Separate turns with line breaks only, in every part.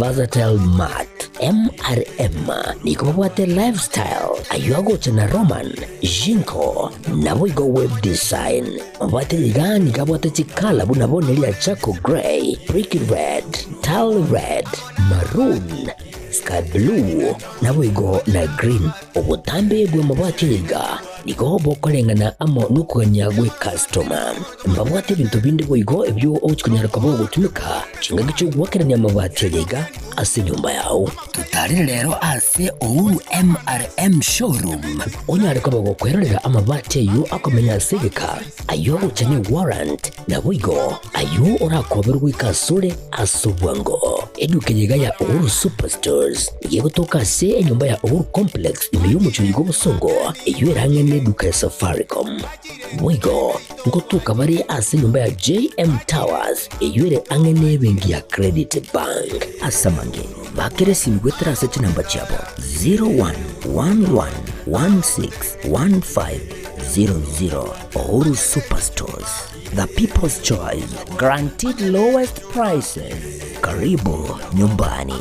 Versatile Mat, MRM, nigo babwate Lifestyle, ayio agocha na Roman, Jinko, naboigo Web Design. Mabwate iga nigo abwate chikala buna bono eria Charcoal Grey, Brick Red, Tile Red, Maroon, Sky Blue, naboigo na Green. Obotambe bw'amabati iga nigo bokoreng'ana amo nokogania gw'ekastoma. Mbabwate ebinto binde boigo ebio ogochia konyara koba ogotumeka chingaki chi'ogoakerania amabati aya iga ase enyomba yao. Totarere rero ase Uhuru MRM Showroom onyare koba gokwerorera amabati ayio akomenya ase egeka, ayio agocha ne warrant, Naboigo ayio orakoberwe goika asore ase obwango. Eduka eye iga ya Uhuru Superstores nigo egotoka ase enyomba ya Uhuru Complex ime y'omochie oyo bw'obosongo, eyio ere ang'e n'eduka ya Safaricom. Boigo ngotoka bare ase enyomba ya JM Towers eyio ere ang'e n'ebenki ya Credit Bank. Ase amange, bakera esimi goetera ase chinamba chiabo 0111161500. Uhuru Superstores, the people's choice, guaranteed lowest prices. Karibu nyumbani.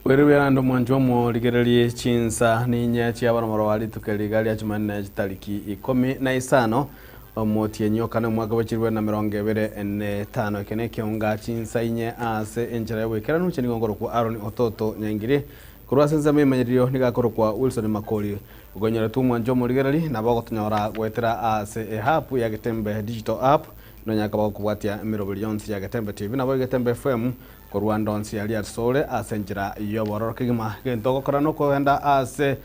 Bweri rande omwancho omorigererie chinsa ninye chiabaromoro wa rituko riga ria Jumanne chitariki 15 omotienyi okane omwaka bwa 2025 eke nekeonga chinsa inye ase enchera y'oboikeranu inche nigo nkorokwa Aaron Ototo Nyaingiri korwa ase ensemo y'emanyererio nigo akorokwa Wilson Makori okonyoretwe omwancho omorigereri nabo ogotonyora goetera ase eapp ya Getembe Digital App nonya koba gokobwatia emeroberi yonsi ya Getembe TV nabo Getembe FM Korwa ndonsi aria asore ase enchera y'obororo kegima. Egento ogokora nokogenda ase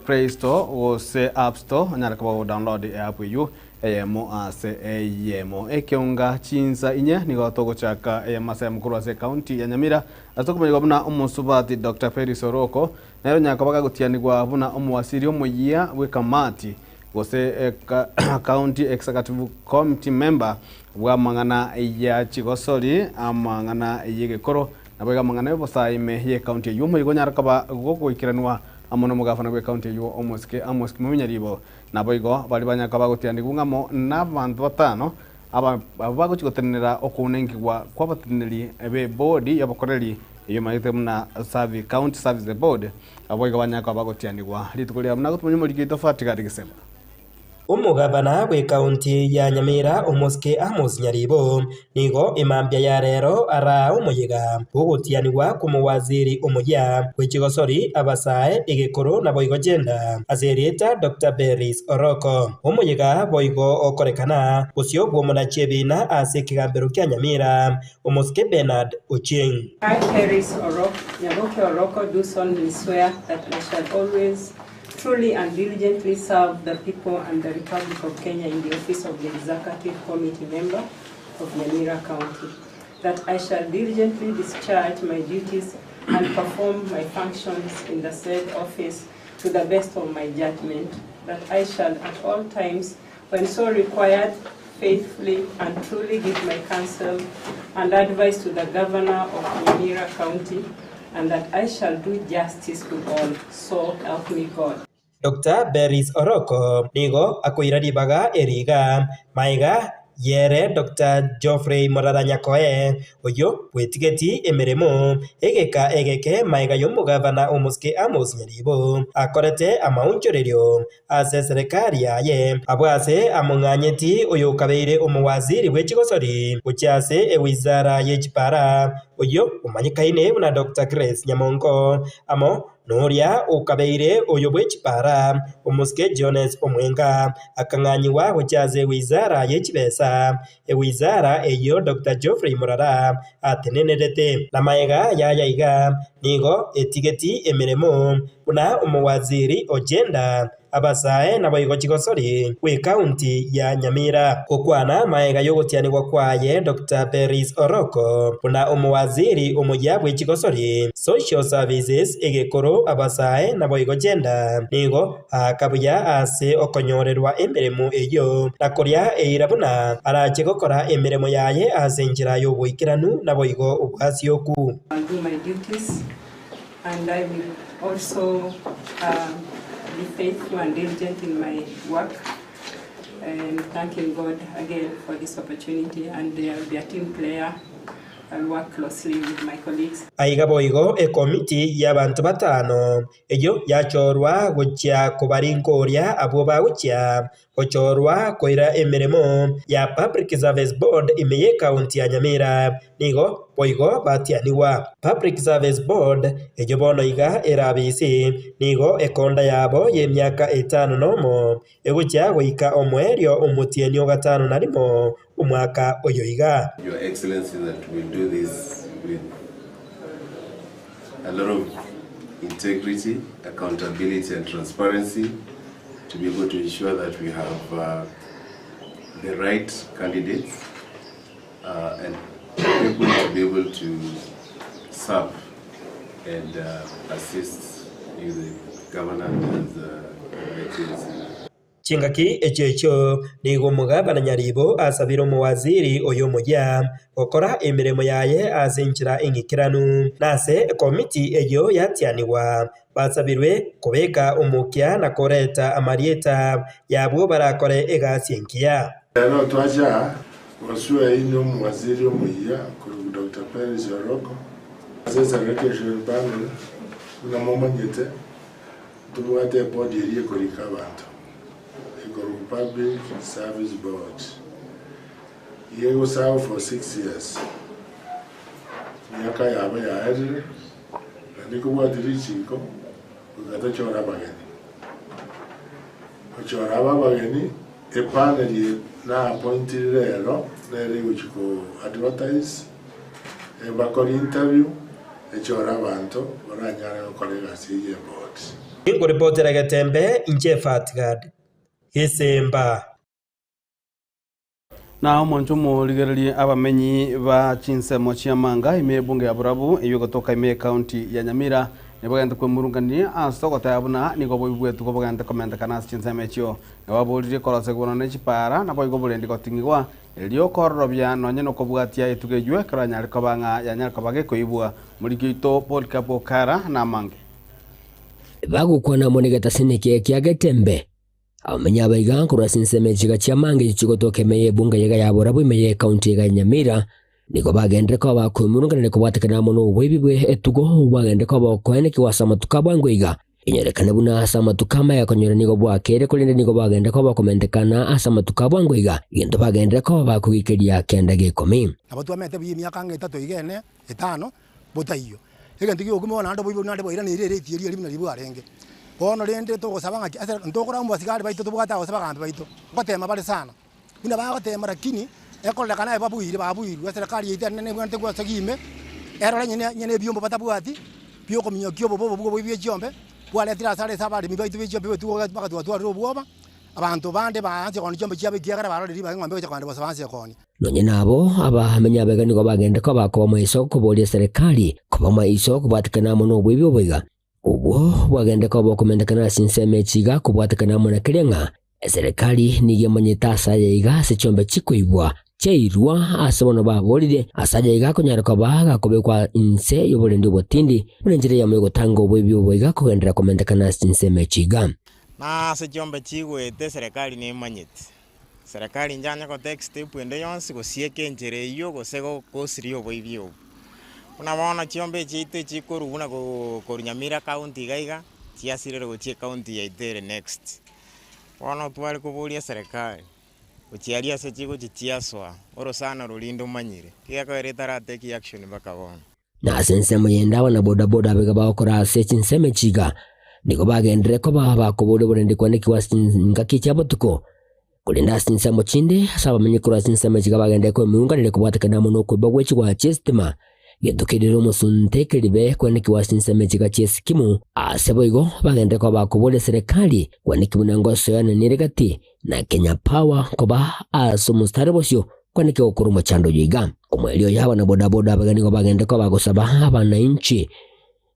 Play Store gose App Store onyare koba ogodownload eapp eyio eyemo ase eyemo. Ekeonga chinsa inye nigo togochaka eyemo ase eyemo korwa ase ecounty ya Nyamira ase tokomanyigwa buna omosubati Doctor Peris Oroko nere onyare koba gagotianigwa buna omowasiri omoyia bw'ekamati gose County Executive Committee Member bw'amang'ana ya chigosori, amang'ana y'egekoro, naboigo amang'ana y'obosae ime y'ecounty eyio. Omoyega onyare koba gogoikeranwa amo nomogafana bw'ecounty eyio omosike Amos Kimunya Ribo. Naboigo baria banyare koba bagotianigwa ng'a amo nabanto batano aba abwo bagochia gotenenera okounengigwa kw'abateneneri b'ebodi y'obokoreri eyio emanyete buna Service County Service Board. Naboigo banyare koba bagotianigwa rituko riabo nagotumanya omoriki oito Fatigari Gisema.
Omogavana bw'ekaunti ya Nyamira Omosike Amos Nyaribo nigo emambia ya rero araa omoyega bw'ogotianigwa kw'omowaziri omoyia bw'echigosori, abasae, egekoro naboigo gender ase erieta Doctor Beris Oroko. Omoyega boigo okorekana bosio bw'omonachi ebiina ase ekegambero kia Nyamira Omosike Bernard Ochieng.
I, Peris Orok, Nyaboke Oroko, do solemnly swear that I shall always truly and diligently serve the people and the Republic of Kenya in the office of the Executive Committee Member of Nyamira County, that I shall diligently discharge my duties and perform my functions in the said office to the best of my judgment, that I shall at all times, when so required, faithfully and truly give my counsel and advice to the Governor of Nyamira County, and that I shall do justice to all, so help me God.
Doctor Beris Oroko nigo akoira ribaga eri iga, Maiga yere Doctor Geoffrey Morara Nyakoe, oyio bwetigeti emeremo egeka egeke maiga y'omogavana omosike Amos Nyaribo, akorete amaonchorerio ase eserekari yaye, abwo ase among'anyeti oyokabeire omowaziri bwe chigosori gochia ase ewizara ye chipara, oyio omanyekaine buna Doctor Grace Nyamongo, amo noria okabeire oyo bwe chipara, omosike Jones Omwenga, akang'anyigwa gochia ase ewizara ye chibesa, ewizara eyio Doctor Geoffrey Murara atenenerete. Na magega y'aya iga, nigo etigeti emeremo buna omowaziri o Gender, abasae naboigo chigosori bw'ecounty ya Nyamira. Gokwana magega y'ogotianigwa kwaye Doctor Peris Oroko buna omowaziri omoyia bw'echigosori, Social Services, egekoro, abasae naboigo Gender, nigo aaka buya ase okonyorerwa emeremo eyio, na koria eira buna arache gokora emeremo yaye ase enchera y'oboikeranu naboigo obwasioku.
I'll do my duties and I will also be faithful and diligent in my work and thanking God again for this opportunity and I'll be a team player. I'll work closely with my colleagues.
Aiga boigo ekomiti y'abanto batano eyio yachorwa gochia kobarinkoria abwo bagochia gochorwa koira emeremo ya Public Service Board ime y'Ekaunti ya Nyamira nigo boigo batianigwa. Public Service Board eyio bono iga ere abisi nigo ekonda yabo y'emiaka etano nomo egochia goika omoerio omotienyi o gatano na rimo omwaka oyo iga.
Your Excellency that we'll do this with a lot of integrity, accountability and transparency to be able to ensure that we have uh, the right candidates uh, and people to be able to serve and uh, assist you, the governor and the Excellency.
Chingaki echio echio nigo omogabana Nyaribo asabire omowaziri oyo omoyia gokora emeremo yaye ase enchera eng'ikeranu, na ase ekomiti eyio yatianigwa basabirwe kobeka omokia na koreta amarieta y'abwo barakore egasi engiya.
Rero twacha aa gosua inwe omowaziri omoyia korwa Doctor Peris Oroko ase Selection Panel buna momanyete. Ntobwate ebodi eria ekorika abanto, ekorokwa Public Service Board. Iga egoserve for 6 years, emiaka yabo yaerire, naende ekobwatia richiko goika tochore abageni. Gochora aba abageni, epanel eye na appointire rero, nere egochia ko advertise, Ebakore interview, echore abanto baranyare gokora egasi eyio y'eboard.
Ninkoripotera Getembe inche Fatgad, Gesemba.
Na omonche omorigererie abamenyi ba chinsemo chi'amanga ime y'ebunge ya Borabu eyio egotoka ime y'ecounty ya Nyamira nibagente kwemurungania ase ogoteba buna nigo oboibi bw'etugo bogente komentekana ase chinsemo echio. Nababoririe korosegwa nonya ne chipaara naboigo oborendi goting'igwa Erio kororobia nonya nokobwatia etugo eyio ekero yanyare koba ng'a yanyare koba gekoibwa. Moriki oito Polycarp Okara namange.
Bagokwana amo negetasini eke kia Getembe, abamenyi aba iga korwa ase ensemo echiga chi'amange echio chigotoka ime y'ebunga yaiga ya Borabu ime y'ecounty iga ya Nyamira, nigo bagenderere koba bakoimurunganania kobwatekana amo noboibi bwe etugo obwo bwagenderere koba okoenekigwa ase amatuko a bwango iga. Inyorekane buna ase amatuko amaya konyora nigo bwakeire, korende nigo bagenda koba bakomentekana ase amatuko a bwango iga, egento bagenderere koba bakogikeria kenda gia ikomi.
Nabo twamete buya emiaka ang'e etato iga ene, etano, botaiyo. Egento gi'ogokima bono naende oboibori naende bwairaneire erate eria eria buna riria bwarenge. Bono rende togosaba ng'aki ase ntokora abasigari baito tobwate aa gose abagambi baito, ngotema bare sana, buna bagotema lakini, ekororekana aye babuire babuirwe, eserekari yaito enene nebwenerete gosogia ime, erore nyene nyene ebiombo batabwati, biokominyokia obobe obo bwa oboibi bwe chiombe, bwaretire asara ase abaremi baito be chiombe betugo bagatwatwarire obwoba, abanto bande baansie koonia chiombe chiabo ekiagera barorire ribaga eng'ombe egocha kogenda bosa baansie koonia.
Nonye nabo, abamenyi abaiga nigo bagende koba koba maiso koboria eserekari koba maiso kobwatekana amo noboibi obo iga. Obwo bwagende koba okomentekana ase ensemo echi iga kobwatekana amo na keria ng'a. Eserekari nigo emanyete ase aya iga ase chiombe chikoibwa chiairwa ase bono baborire, ase aya iga akonyara koba gakobekwa inse y'oborendi obotindi, buna enchera eyemo y'ogotanga oboibi obo iga kogenderera komentekana ase chinsemo echi iga.
Na ase chiombe chigoeta eserekari nemanyete. Serikali inche anye gotake step ende yonsi gosieka enchera eyio gose gosiria oboibi obwo. Buna bono chiombe echi chiaito echikorwa buna korwa Nyamira county iga iga, chiasirire gochia ecounty yaito ere next. Bono tware koboria eserekari, gochia aria ase chigochia chiasoa, orosana roria ndomanyire, egekoera etaratake action mpaka bono.
Na ase ensemo yende abana bodaboda abaiga bagokora ase chinsemo echi iga, nigo bagenderere koba bakoboria oborendi kwanekigwa ase chingaki chia botuko. Korende ase chinsemo chinde, ase abamenyi korwa ase chinsemo echi iga bagenderere kwemiunganeria kobwatekana amo nokoiba gwe chigwa chi'esitima, gento kerire omosunte keribe kwanekigwa ase chinsemo echi iga chi'esikimu. Ase boigo bagenderere koba bakoboria eserekari kwanekigwa buna ngosoyana nere gati na Kenya Power koba ase omostari bosio kwanekigwa gokora omochando oyo iga. Omoerio oyo abana bodaboda abaiga nigo bagende koba gosaba abanainchi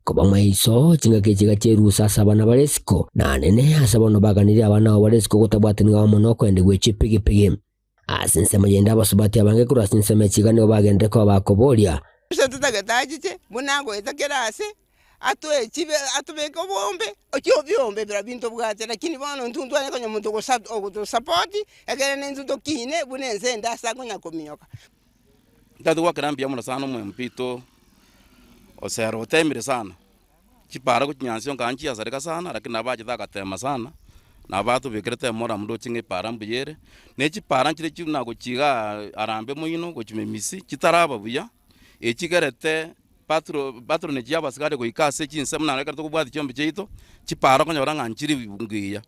koba maiso chingaki echi iga chierusa ase abana bare isiko, na anene ase bono baganirie abana abo bare isiko gotabwataniwa amo nokoendigwa gwe chipigipigi. Ase ensemo yende abasubati abange korwa ase ensemo echi iga nigo bagenderete koba bakoboria.
Gose totagete achiche buna agoeta kera ase, atoe chibe atobeke oboombe, ochie obiombe biria binto obwate, lakini bono intwe ntwanye konya omonto ogosa ogotosapoti, ekere na intwe tokine buna ense ende ase akonya kominyoka.
Ntagete goakera mbuya mono sana omo MP oito, Osero otemire sana, chipara gochia Nyansiongo nka nchiasareka sana lakini nabo achete agatema sana, nabo atobekerete emoram ndoche ng'a epara mbuya ere, na echipara nchire chuna gochia igaa Harambee moino gochia Memisi chitaraba buya, echigerete patro patronage ya abasigari goika ase chinsemo naende ekero tokobwatia chiombe chiaito, chipara okonyora ng'a nchiri buya.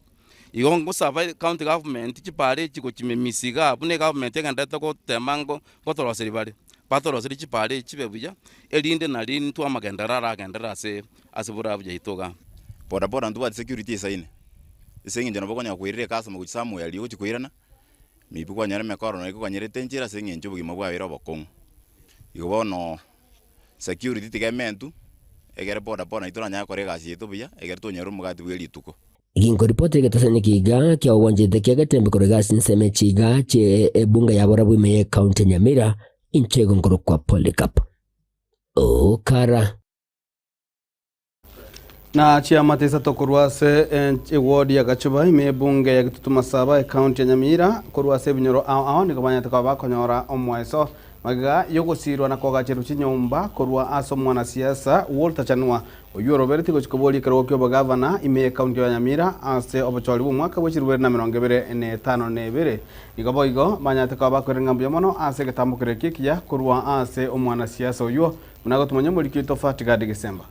Igo ngosaba ecounty government chipara echi gochia Memisi igaa buna egovernment egendererete gotema ngo ngotoroseria bare, batoroserie chipara echi chibe buya, erinde nari intwe amagenderero aragenderere ase ase borabu yaito igaa.
Boda boda ntobwati security esaine, ase eng'encho nabo okonyara koirera ecustomer gochia somewhere riria ogochia koirana, maybe kwanyora emekoro nonye ekoganyerete enchera ase eng'encho obogima bwabeire obokong'u. Igo bono security tiga ementwe, egere boda boda naintwe toranyare gokora egasi yaito buya, egere tonyore omogati bwe rituko.
Ginkoripoti egetasani eke iga kiaogwanchete kia Getembe korwa iga ase ensemo echi iga chie ebunge ya Borabu ime ye county ya Nyamira inche igo nkorokwa Polycarp Okara.
Na chiamate isato korwa ase eward ya Gachuba ime ebunge ya Gitutu Masaba ecounty ya Nyamira korwa ase ebinyoro ao ao nigo banyarete koba bakonyora omoeso magega yogosirwa na koagacherwa chinyomba korwa ase omwanasiasa Walter Chanua Oyio oroberetie gochia koboria ekerogo ki'obogavana ime y'Ekaunti ya Nyamira ase obochori bw'omwaka bwe chilifu ibere na emerongo ebere na etano na ebere. Nigo boigo banyarete koba bakoirana ng'a mbuya mono ase egetambo keria ekiya ekiya korwa ase omwanasiasa oyio, buna agotumanya omoriki oito Fatgard Gesemba.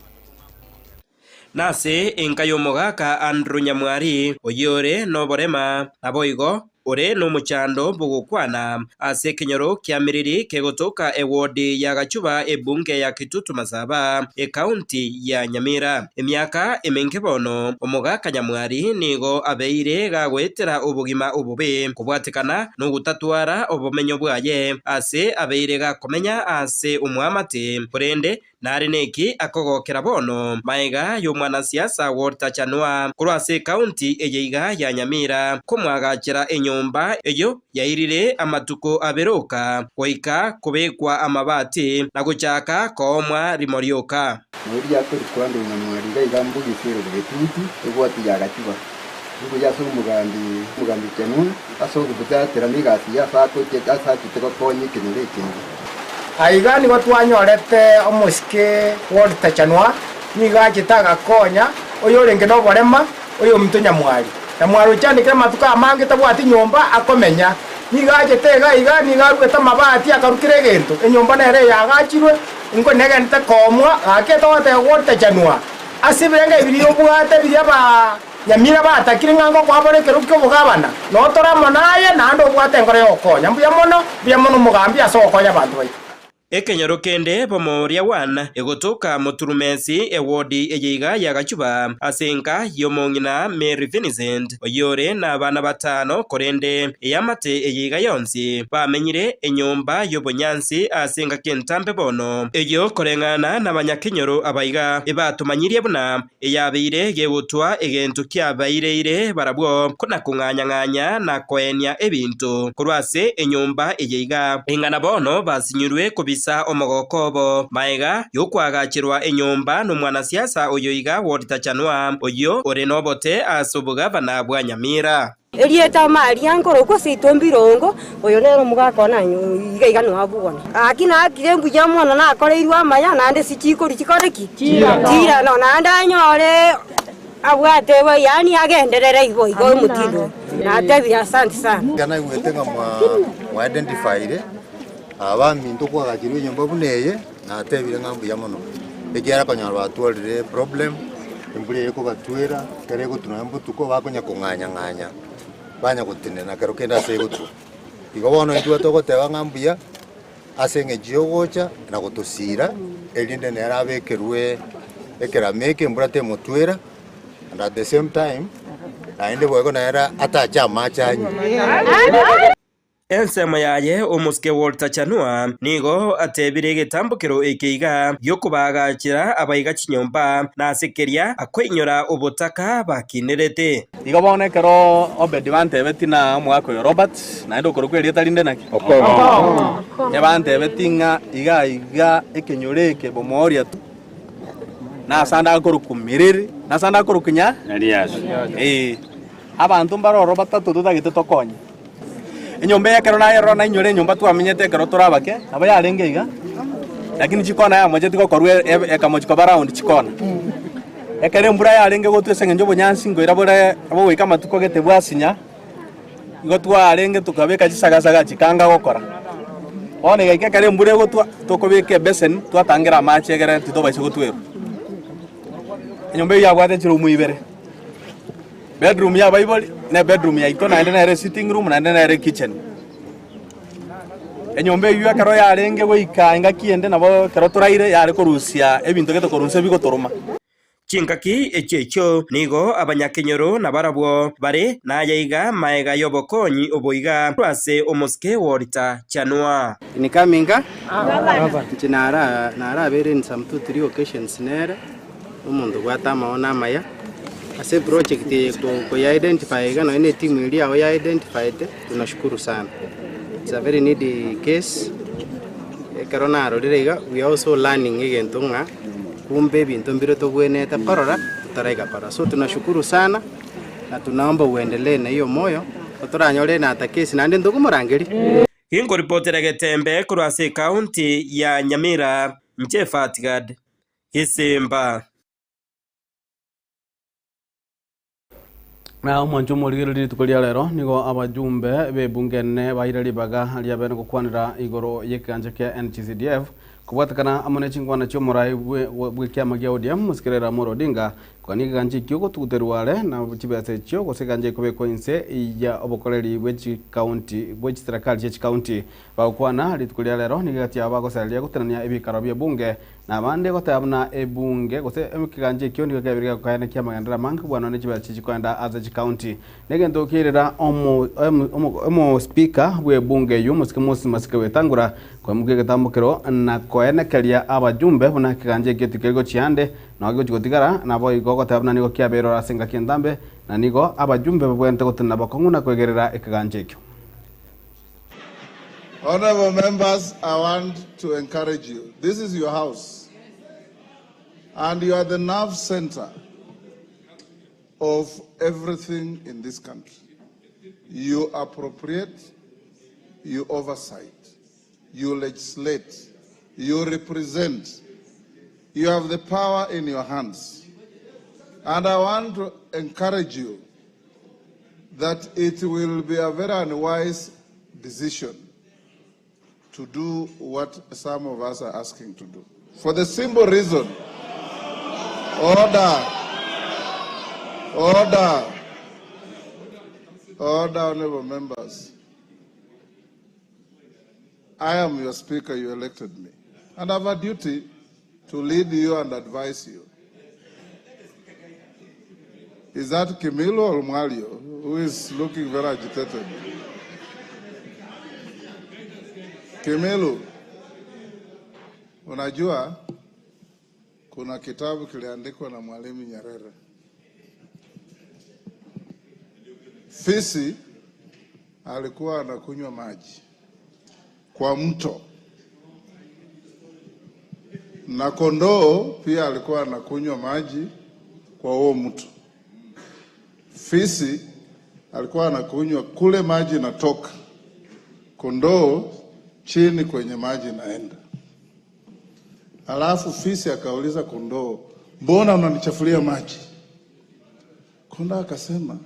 Nase enka y'omogaka Andrew Nyamwari, oyio ore noborema, naboigo ore nomochando bw'ogokwana ase ekenyoro kia Miriri kegotoka ewodi ya Gachuba ebunge ya Kitutu Masaba ekaunti ya Nyamira. Emiaka emenge bono omogaka Nyamwari nigo abeire gagoetera obogima obobe kobwatekana nogotatwara obomenyo bwaye ase abeire gakomenya ase omwamate korende Nare neki akogokera bono maega y'omwanasiasa Walter Chanua korwa ase ekaunti eye iga ya Nyamira komwagachera enyomba eyio yairire amatuko abere oka goika kobekwa amabati na gochaka koomwa rimo rioka.
Noria akorikwa ande Nyamwari iga iga mbugise ere Getutu egwati ya Gachuba. Mbuya ase omogambi omogambi Chanua ase ogobutatera egasi ye ase achete gokonya ekenyoro ekenge.
Aiga nigo twanyorete omosike Walter Chanua, nigo achete agakonya oyorenge noborema, oyominto Nyamwari. Nyamwari ochandekire amatuko amange tabwati nyomba akomenya. Nigo achete iga iga, nigo aruete amabati akarua kera egento. Enyomba nere eyaagachirwe, inko negenderete koomwa, gaki etogoteba Walter Chanua, ase ebirengo ebi biria obwate biria aba Nyamira batakire ng'a ngokoabora ekerogo ki'obogabana, notore amo naye, naende obwate enkoro y'ogokonya. Mbuya mono, mbuya mono omogambi ase ogokonya abanto baito.
Ekenyoro kende Bomoria 1 egotoka Moturumesi ewodi eye iga ya Gachuba ase enka y'omong'ina Mary Vincent oyore nabana batano korende eamate eye iga yonsi bamenyire enyomba y'obonyansi ase engaki entambe bono eyio koreng'ana nabanyakenyoro abaiga ebatomanyirie buna eyabeire gegotwa egento kiabaireire barabwo kona-kong'anya-ng'anya na koenia ebinto korwa ase enyomba eye iga. Ing'ana bono basinyirwe kobisa omogoko obo magega y'okoagacherwa enyomba nomwanasiasa oyo iga Walter Chanua, oyio ore nobote ase obogavana bwa Nyamira.
Erieta Maria nkorokwa ase itombe irongo, oyo nere omogaka one iga iga noabugona. Gaki naakire mbuya mono nakoreirwe amaya, naende ase chikori chikore ki? Chiirano. Naende anyore abwate bo, yaani agenderere igo igo omotindo oyo. Natebire asante sana.
Ekero naigwete ng'a mwa identifyire abaminto kwagachirwe enyomba buna eye, natebire ng'a mbuya mono, ekiagera konyora batwarire problem, embura eye ekobatwera, ekero egotwa nonye botuko bakonya kong'anya ng'anya, banya gotenena kero kende ase egotwa. Igo bono intwe togoteba ng'a mbuya, ase eng'encho ya ogocha na gotosira, erinde nere abekerwe ekerama eke embura temotwera, and at the same time, naende boigo nere atache amache anywe.
Ensemo yaye omosike Walter Chanua nigo atebire egetambokero eke iga gi'okobaagachera abaiga chinyomba, na ase keria akoinyora obotaka bakinerete.
Igo bono ekero Obedi bantebetie na omogaka oyo Robert, naende okorokwa erieta rinde naki? Okong'o. Onye bantebetie ng'a iga iga ekenyoro eke bomoria tu, na ase ande akorokwa Miriri, na ase ande akorokwa nya? Nyariaso. Ee. Abanto mbare ororo batato totagete tokonye. Enyomba eye ekero nayerora nainyore enyomba twamenyete ekero tore abake, nabo yarenge iga, lakini chikona yamocheti gokorwa ekamochi koba round chikona. Ekero embura yarenge gotwa ase eng'encho obonyansi nkoira bore bogoika amatuko gete bwasinya, igo twarenge tokabeka chisagasaga chikanga gokora. Bono egaika ekero embura egotwa, tokobeka ebeseni twatangera amache egere titobaisa gotwerwa. Enyomba eyio yabwate chiroom ibere. Bedroom y'abaibori, na ebedroom yaito, naende nere sitting room, naende nere kitchen. Enyomba eyio ekero yarenge goika engaki ende nabo ekero toraire yare korusia ebinto gete korwa inse bigotoroma.
Chingaki echio echio nigo abanyakenyoro nabarabwo bare nayaiga maega y'obokonyi obo iga korwa ase omosike Walter Chanua.
Incoming inche nara narabeire in some two three occasions nere. Omonto obwate amaono amaya ase eproject eye koya identify iga nonya na etimu eria yao ya identified tunashukuru sana. It's a very needy case, ekero narorire iga we are also learning egento ng'a kumbe ebinto mbire tobwenerete korora totaraika korora. So tunashukuru sana na tunaomba uendelee na hiyo moyo, otoranyore na ata case naende ntokomorangeria.
Ginkoripotera Getembe korwa ase ekaunti ya Nyamira, inche Fatgad. Gesemba.
Na omwancho omorigereria rituko ria rero nigo abajumbe b'ebunge ene baire ribaga riabene gokwanera igoro y'ekegancha kia NGCDF kobwatekana amo ne chinkwana chi'omorai bw'ekiama gia ODM Mosike Raila Amolo Odinga kogania ekegancha ekio gotuguterwa are na chibesa echio gose ekegancha ekobekwa inse ya obokoreri bwe chikaunti bwe chiserekari chie chikaunti Bagokwana rituko ria rero nigo egati yabo bagosereria gotenenia ebikaro bi'ebunge, na abande goteba buna ebunge gose ekegancha ekio nigo kiabeire gekoenekia amagenderero amange kobua nonya chibesa chiria chikoenda ase chikaunti. Negento kiairera omo speaker bw'ebunge eyio omosike Moses Masika Wetangula koimokia egetambokero na koenekeria abajumbe buna ekegancha ekio tikeri gochia ande nonya gegochia gotigara naboigo goteba buna nigo kiabeire oro ase engaki entambe na nigo abajumbe babwenerete gotenena bokong'u na koegerera ekegancha ekio.
Honorable members, I want to encourage you. This is your house. And you are the nerve center of everything in this country. You appropriate, you oversight, you legislate, you represent. You have the power in your hands. And I want to encourage you that it will be a very unwise decision to do what some of us are asking to do. For the simple reason, order, order, order, honorable members. I am your speaker, you elected me. And I have a duty to lead you and advise you. Is that Kimilu or Mwalyo who is looking very agitated? Kimilu, unajua kuna kitabu kiliandikwa na Mwalimu Nyerere. Fisi alikuwa anakunywa maji kwa mto na kondoo pia alikuwa anakunywa maji kwa huo mto. Fisi alikuwa anakunywa kule maji inatoka, kondoo chini kwenye maji inaenda. Alafu fisi akauliza kondoo, mbona unanichafulia maji? Kondoo akasema,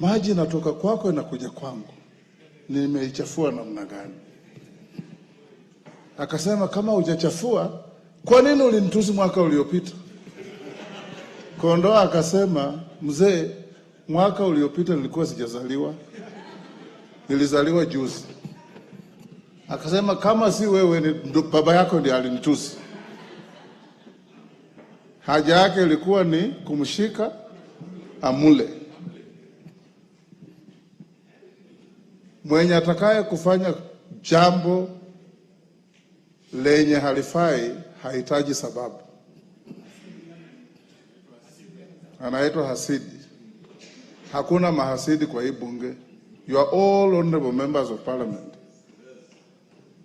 maji inatoka kwako inakuja kwangu, nimeichafua namna gani? Akasema, kama hujachafua, kwa nini ulinitusi mwaka uliopita? Kondoo akasema, mzee, mwaka uliopita nilikuwa sijazaliwa, nilizaliwa juzi. Akasema, kama si wewe ni baba yako ndiye alinitusi. Haja yake ilikuwa ni kumshika amule. Mwenye atakaye kufanya jambo lenye halifai hahitaji sababu, anaitwa hasidi. Hakuna mahasidi kwa hii bunge. You are all honorable members of parliament.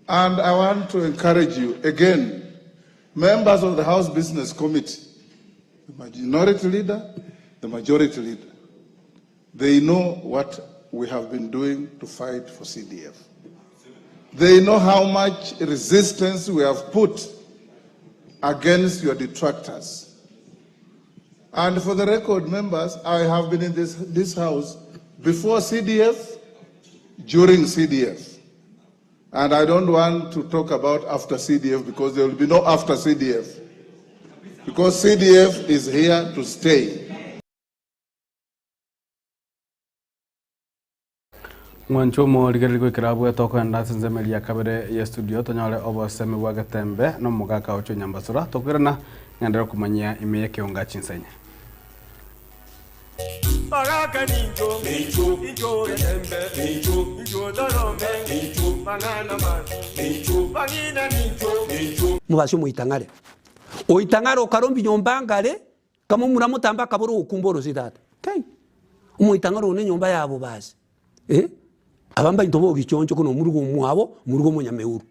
And I want to encourage you again, members of the House Business Committee, the minority leader, the majority leader, they know what we have been doing to fight for CDF. They know how much resistance we have put against your detractors. And for the record, members, I have been in this house before CDF, during CDF. And I don't want to talk about after CDF because there will be no after CDF. Because CDF is here to stay.
Mwancho omorigereria goikera abwo tokoenda ase ensemo eria ya kabere ye studio tonyore obosemi bwa getembe na omogaka ocho Nyambasura tokoirana ng'enderere komanyia ime y'ekeonga chinsenya.
Bagaka nincho, nincho, nincho getembe, nincho, nincho torome, nincho, mang'ana masi, nincho, bang'ina nincho, nincho.
Mobasi omoitang'are, oitang'are okarombi nyomba ngare, kamomura motambe akabora ogokumba orosie tata. Kai! Omoitang'are one enyomba ya bobasi eh, aba mbainto bogichoncho kono omorugo omwabo, omorugo omonyameuru.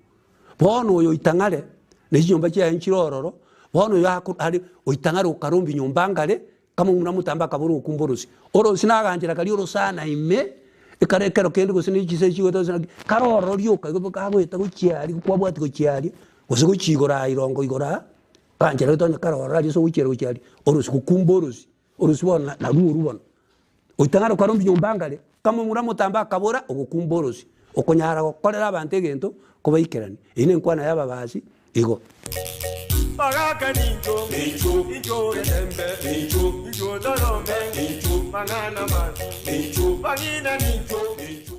Bono oyo oitang'are, na chinyomba chiaye nchire ororo, bono oyo ako are oitang'are okarombi nyomba ngare, kamomura motambe akabora ogokumba orosie. Orosie naganchera karia orosana ime, ekare ekero kende gose ne chise chigoeta gose naki, kare ororo rioka igo kagoeta gochia aria kwabwati gochia aria, gose gochia igoro aa irongo igoro aa, ganchera gete onye kare ororo aria ase ogochiera gochia aria, orosie gokumba orosie. Orosie bono na narwo orwo bono. Oitang'are okare obinyomba ngare, kamomura motambe akabora, ogokumba orosie. Okonyara gokorera abanto egento, kobaikeranie. Eyio nenkwana y'ababasi igo.
Bagaka nincho, nincho, nincho getembe, nincho, nincho torome, nincho, mang'ana masi, nincho, bang'ina nincho, nincho.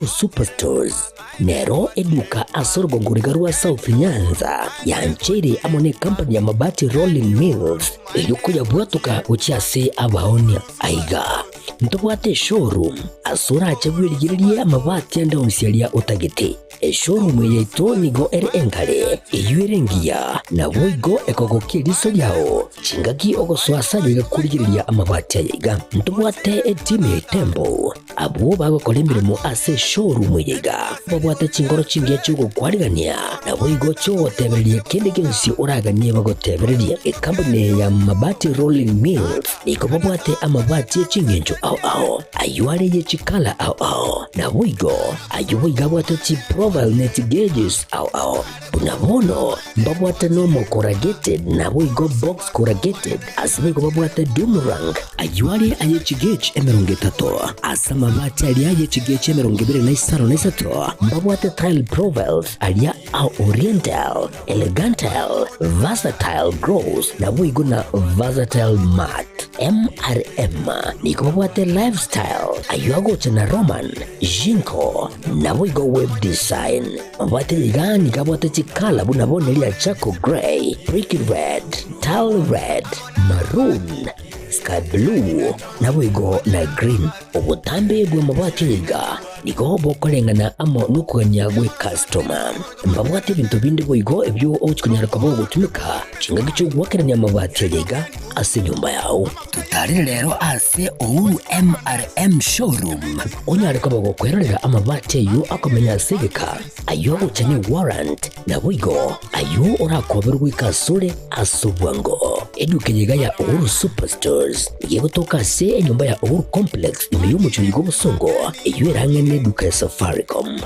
Superstores nero eduka ase orogongo riga rwa South Nyanza yancheire amo ne company ya Mabati Rolling Mills eyio koyabwatoka gochia ase abaonia. Aiga ntobwate eshowroom ase orache bwerigererie amabati ande onsi aria otagete. Eshowroom eye yaito nigo ere enkare, eyio ere engiya, naboigo ekogokia eriso riao chingaki ogosoa ase aye iga korigereria amabati aya iga. Ntobwate etimu ya Itembo Abwo bagokora emeremo ase eshowroom eye iga babwate chinkoro chingiya chi'ogokwarigania, naboigo chi'ogotebereria kende gionsi oraganie bagotebererie. Ekampuni eye ya Mabati Rolling Mills nigo babwate amabati e ching'encho ao ao, ayio are ye chikala ao ao, naboigo ayio boigo abwate chiprofile ne chigeges ao ao. Buna bono mbabwate nomo corrugated naboigo box corrugated, ase boigo babwate doom rank, ayio are aye chigauge 30 ase. amabati aria ye chigechi 23 na 3, mbabwate tile profiles aria a oriental, elegantal, versatile gross naboigo na versatile mat. MRM nigo babwate lifestyle aywo agocha na Roman, Jinko naboigo web design. Mabwate iga nigo abwate chikala buna bono eria charcoal grey, brick red, tile red, maroon, sky blue naboigo na green. Obotambe bw'amabati iga nigo bokoreng'ana amo nokogania gw'ekastoma. Mbabwate ebinto binde boigo ebio ogochia konyara koba ogotumeka chingaki chi'ogoakerania amabati aya iga ase enyomba yao. Totarere rero ase Uhuru MRM Showroom onyare koba gokwerorera amabati ayio akomenya ase egeka, ayio agocha ne warrant, naboigo ayio orakoberwe goika asore ase obwango. Eduka eye iga ya Uhuru Superstores nigo egotoka ase enyomba ya Uhuru Complex ime y'omochie oyo bw'obosongo, eyio erang'e neduka ya Safaricom.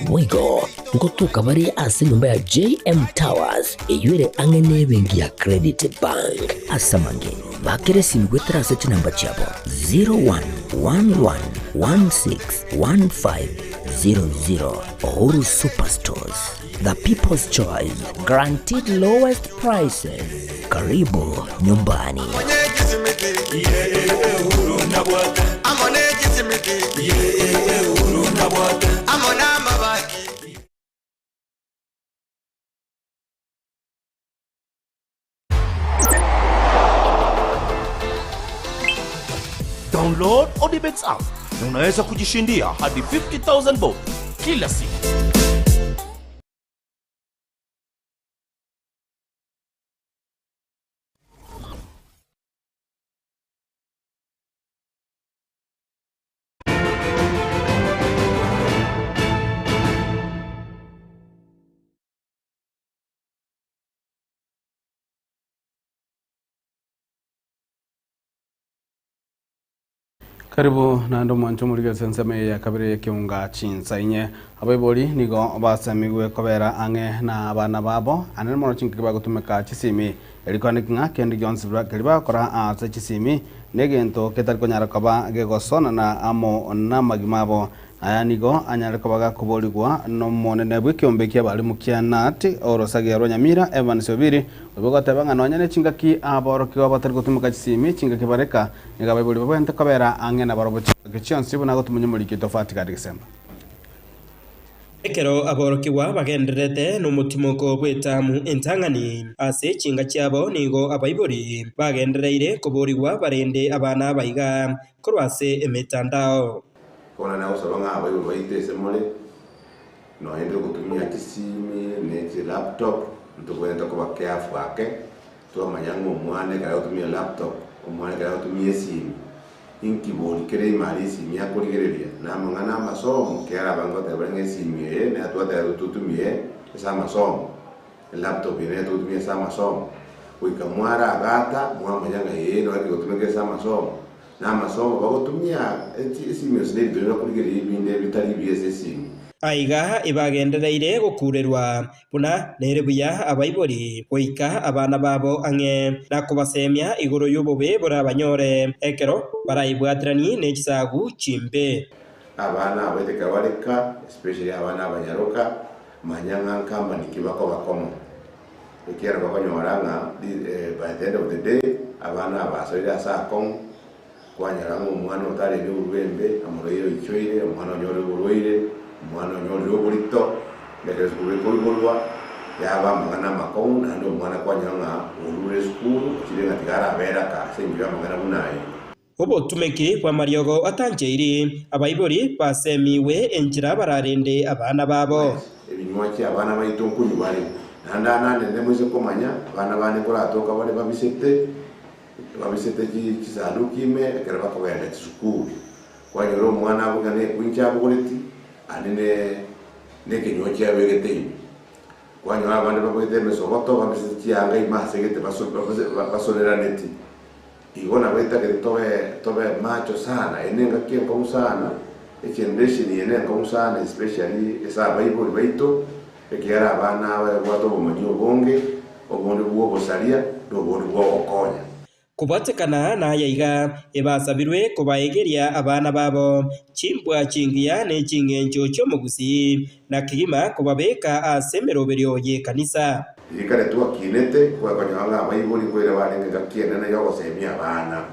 Boigo ngotoka bare ase enyomba ya JM Towers eyio ere ang'e nebenki ya Credit Bank. Ase amange, bakera esimi goetera ase chinamba chiabo 0111161500. Uhuru Superstores, the people's choice, guaranteed lowest prices. Karibu nyumbani.
Download Odibets app na unaweza kujishindia hadi 50,000 bob kila siku.
Karibu naende omwancho omorigereria ensemo eye ya kabere y'ekeunga chinsa inye. Abaibori nigo basemigwe kobera ang'e na abana babo anene mono chingaki bagotumeka chisimi erikwaneki ng'a kende gionsi keri bagokora ase chisimi na egento ketari konyara koba gegosonana amo na amagima abo. Aya nigo anyare koba gakoborigwa na omonene bw'ekeombe kia abarimu kia KNUT orosagia rwa Nyamira Evans Obiri obe goteba ng'a nonya ne chingaki aborokigwa batari gotumeka chisimi chingaki bareka nigo abaibori babwenerete kobera ang'e na barobwo chingaki chionsi buna gotumanya omoriki tofauti gati Gisemba.
Ekero aborokigwa bagendererete nomotimoko bw'etamu entang'ani ase chinga chiabo, nigo abaibori bagendereire koborigwa barende abana abaiga korwa ase emetandao.
Bono nagosaba ng'a abaibori baito ase more, nonya ndire gotumia chisimi ne chilaptop, ntobwenerete koba careful ake, twamanya ng'a omwana ekero agotumia elaptop, omwana ekero agotumia esimi, inki bori kere ime aria esimi akorigereria, na amang'ana amasomo, ekiagera abange goteba bare ng'a esimi eye nero twateba totumie ase amasomo, elaptop eye nero togotumia ase amasomo, goika mwaragata mwamanya ng'a ee nonye kegotumeka ase amasomo, Na amasomo bagotumia esimi gose nebinto biria bakorigereria ebinde bitari ebiya ase esimi.
Aiga ebagendereire gokuurerwa buna nere buya abaibori goika abana babo ang'e, na kobasemia igoro y'obobe borabanyore ekero baraibwateranie ne chisagu chimbe.
Abana abaiteka bareka, especially abana abanyaroka, manya ng'a nkampani ki bakoba komo. Ekiagera bakonyora ng'a by the end of the day abana aba basoire ase akong'u, kwanyora ng'a omwana otarenge oborwa embe, amorwaire oichoire, omwana onyorire oborwaire, omwana onyorire oborito, ekero esukuru ekoigorwa, yaba amang'ana amakong'u naende omwana kwanyora ng'a orure esukuru, ochire ng'a tiga arabere aka ase engencho ya amang'ana buna ayio.
Obotumeki bw'amariogo atancheiri, abaibori basemiwe enchera bararende abana babo.
Ebinywa abana baito nkonywa bare, naende ananene moise komanya, abana bane nkoratoka bare babisete, babisete chisanduki ime ekero bakogenda chisukuru. Kwanyora omwana abogana na ekwincha abogoreti, ande na ekenywa chiabegete ime. Kwanyora abande babegete emesogoto, babisete chianga ime ase egete basoneraneti. Igo nabo etagete tobe tobe macho sana, eye nengaki enkong'u sana, egeneration eye nenkong'u sana especially ase abaibori baito, ekiagera abana aba babwate obomanyi obonge, obonde bwa obosaria, na obonde bwa ogokonya.
Kobwatekana naya iga, ebasabirwe kobaegeria abana babo chimbwa chingiya ne ching'encho chi'omogusii, na kegima kobabeka ase emeroberio y'ekanisa.
Riria kare twakinete, twakonyora ng'a abaibori nkoira barenge engaki enene y'ogosemia abana.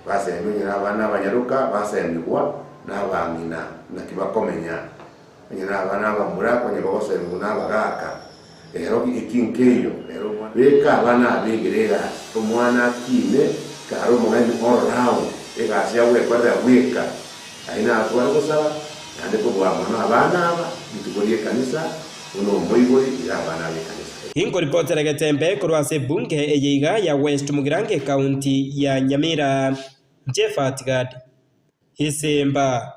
Basemia onye nabana abanyaroka, basemigwa nabang'ina naki bakomenya. Onye nabana abamura, konya bagosemigwa nabagaaka. Rero eki nkeiyo, rero omwana. Beka abana abegere egasi, omwana akine kare omong'aini all round, egasi agwekorera bweka. Ayio natware gosaba, naende kobua mono abana aba, rituko ri'ekanisa, buna omoibori, ira abana ab'ekanisa.
Inkoripotera Getembe korwa ase ebunge eye iga ya West Mugirango ekaunti ya Nyamira, Jephat Gad, Isimba.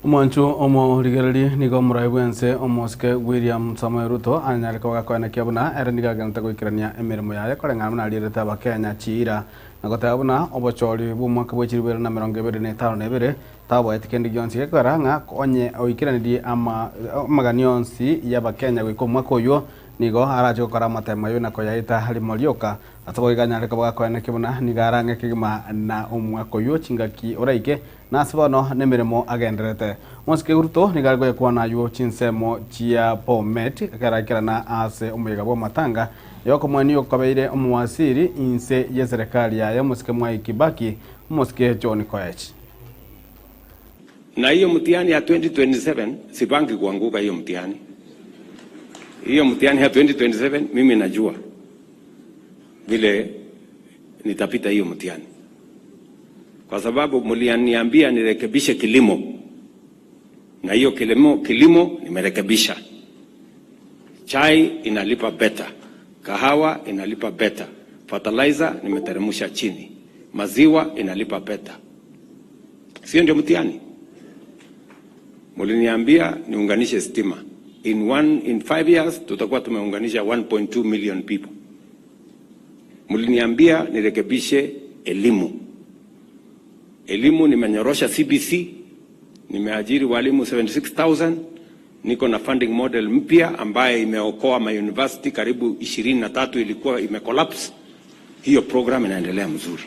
Omwancho omorigererie nigo omorai bw'ense omosike William Samoei Ruto anyare koba gakoenekia buna ere nigo agenderete goikerania emeremo yaye koreng'ana buna arierete abakenya chiira na goteba buna obochori bw'omwaka bwe chilifu ibere na emerongo ebere na etano na ebere taboeti kende gionsi gekogera ng'a onye oikeranirie ama amagani onsi y'abakenya goika omwaka oywo nigo arache gokora amatemo ayio na koyaeta rimo rioka ase boigo anyare koba gakoenekia buna nigo arang'e kegima na omwaka oywo chingaki oraike Na ase bono nemeremo agendererete. Omosike Ruto nigo are goyekwana aywo chinsemo chia Bomet ekero aikerana ase omoyega bw'amatanga yokomoenia okobeire omowasiri inse y'eserekari yaye omosike Mwai Kibaki, omosike John Koech.
Na hiyo mtihani ya 2027 sipangi kuanguka hiyo mtihani. Hiyo mtihani ya 2027 mimi najua vile nitapita hiyo mtihani, kwa sababu mlianiambia nirekebishe kilimo, na hiyo kilimo, kilimo nimerekebisha. Chai inalipa beta, kahawa inalipa beta, fertilizer nimeteremsha chini, maziwa inalipa beta. Sio ndio mtihani? Mliniambia niunganishe stima in one, in five years tutakuwa tumeunganisha 1.2 million people. Mliniambia nirekebishe elimu. Elimu nimenyorosha CBC, nimeajiri walimu 76,000, niko na funding model mpya ambaye imeokoa ma university karibu 23 ilikuwa imecollapse. Hiyo program inaendelea mzuri.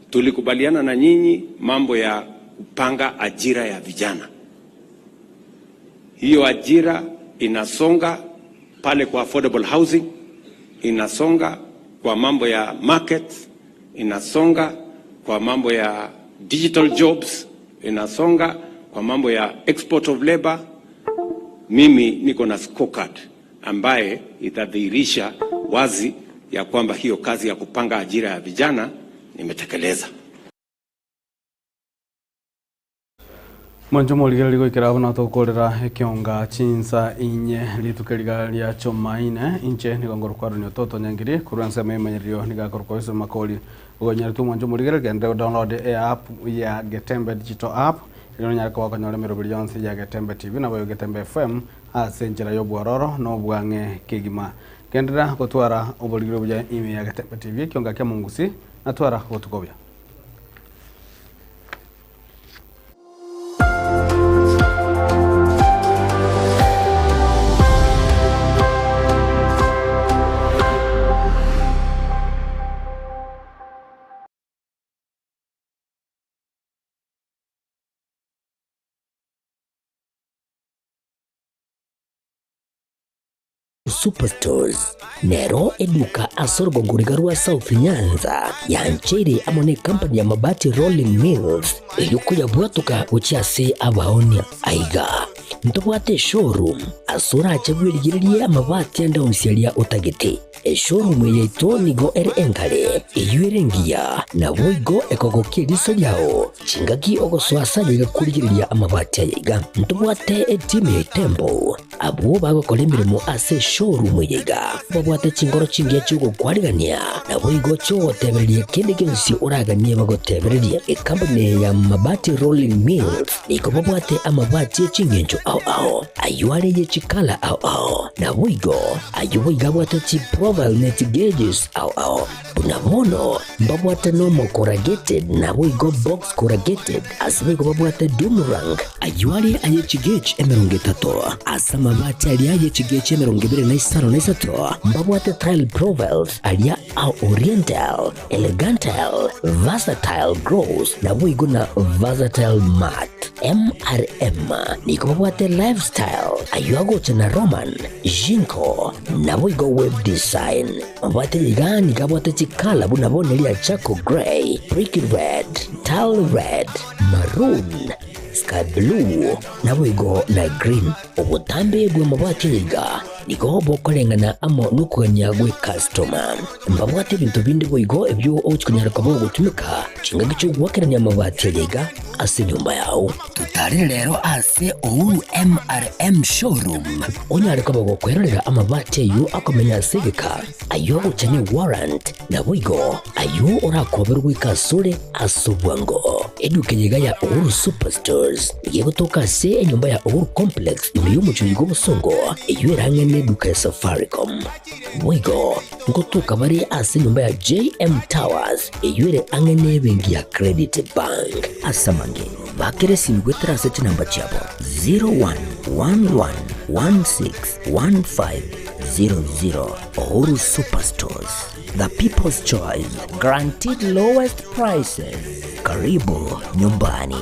Tulikubaliana na nyinyi mambo ya kupanga ajira ya vijana. Hiyo ajira inasonga pale kwa affordable housing, inasonga kwa mambo ya market, inasonga kwa mambo ya digital jobs, inasonga kwa mambo ya export of labor. Mimi niko na scorecard ambaye itadhihirisha wazi ya kwamba hiyo kazi ya kupanga ajira ya vijana nimetekeleza.
Mwanche omorigereria goikera abwo natokorera ekionga chinsa inye rituko eriga ria Chumaine inche nigo ngorokwa Aaron Ototo Nyangiri korwa ensemo y'emanyererio nigo akorokwa Yusuf Makori ogonyarete omwanche omorigereria genda download eapp ya Getembe Digital App erio nonyare koba okonyora emeroberi yonsi ya Getembe TV naboigo Getembe FM ase enchera y'obwororo na obwang'e kegima. Genderera gotwara oborigiri obuya ime ya Getembe TV ekionga kia Mongusi na twara obotuko obuya.
Superstores nero eduka ase orogongo riga rwa South Nyanza yancheire amo ne company ya Mabati Rolling Mills erio koyabwatoka gochia ase abaonia. Aiga ntobwate eshowroom ase orache bwerigererie amabati ande onsi aria otagete. Eshowroom eye yaito nigo ere enkare, eyio ere engiya, naboigo ekogokia eriso riao. Chingaki ogosoa ase aye iga korigereria amabati aya iga. Ntobwate etimu ya Itembo, abwo bagokora emeremo ase eshowroom eye iga. Babwate chinkoro chingiya chi'ogokwarigania, naboigo chi'ogotebereria kende gionsi oraganie bagotebererie. Ekampuni eye ya Mabati Rolling Mills nigo babwate amabati e chingencho ao ao, ayio are ye chikala ao ao, naboigo ayio boigo abwate chiprof. profile ne chigeges ao ao. Buna bono mbabwate normal corrugated naboigo box corrugated ase boigo babwate doom rank ayio are aye chigauge 30 ase amabati aria aye chigauge 25 mbabwate tile profiles aria a oriental, elegantile, versatile gloss naboigo na versatile matte. MRM nigo babwate lifestyle ayio agocha na Roman, Jinko naboigo web design. Mabwate iga nigo abwate chikala buna bono eria charcoal grey, brick red, tile red, maroon, sky blue naboigo na green. Obotambe bw'amabati aya iga nigo bokoreng'ana amo nokogania gw'ekastoma. Mbabwate ebinto binde boigo ebio ogochia konyara koba ogotumeka chingaki chi'ogoakerania amabati aya iga ase enyomba yao. Totarere rero ase Uhuru MRM Showroom onyare koba gokwerorera amabati ayio akomenya ase egeka, ayio agocha ne warrant, naboigo ayio orakoberwe goika asore ase obwango. Eduka eye iga ya Uhuru Superstores nigo egotoka ase enyomba ya Uhuru Complex ime y'omochie oiga obosongo, eyio ere ang'e neduka ya Safaricom. Boigo ngotoka bare ase enyomba ya JM Towers eyio ere ang'e nebenki ya Credit Bank. Ase amange, bakera esimi goetera ase chinamba chiabo 0111161500. Uhuru Superstores, the people's choice, guaranteed lowest prices. Karibu nyumbani.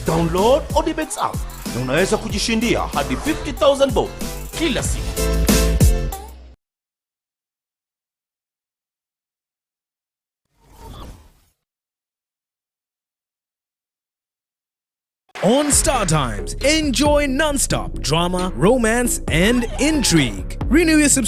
Download Odibets app na unaweza kujishindia hadi 50000 bob kila siku.
On Star Times, enjoy non-stop drama, romance, and intrigue. Renew your subscription.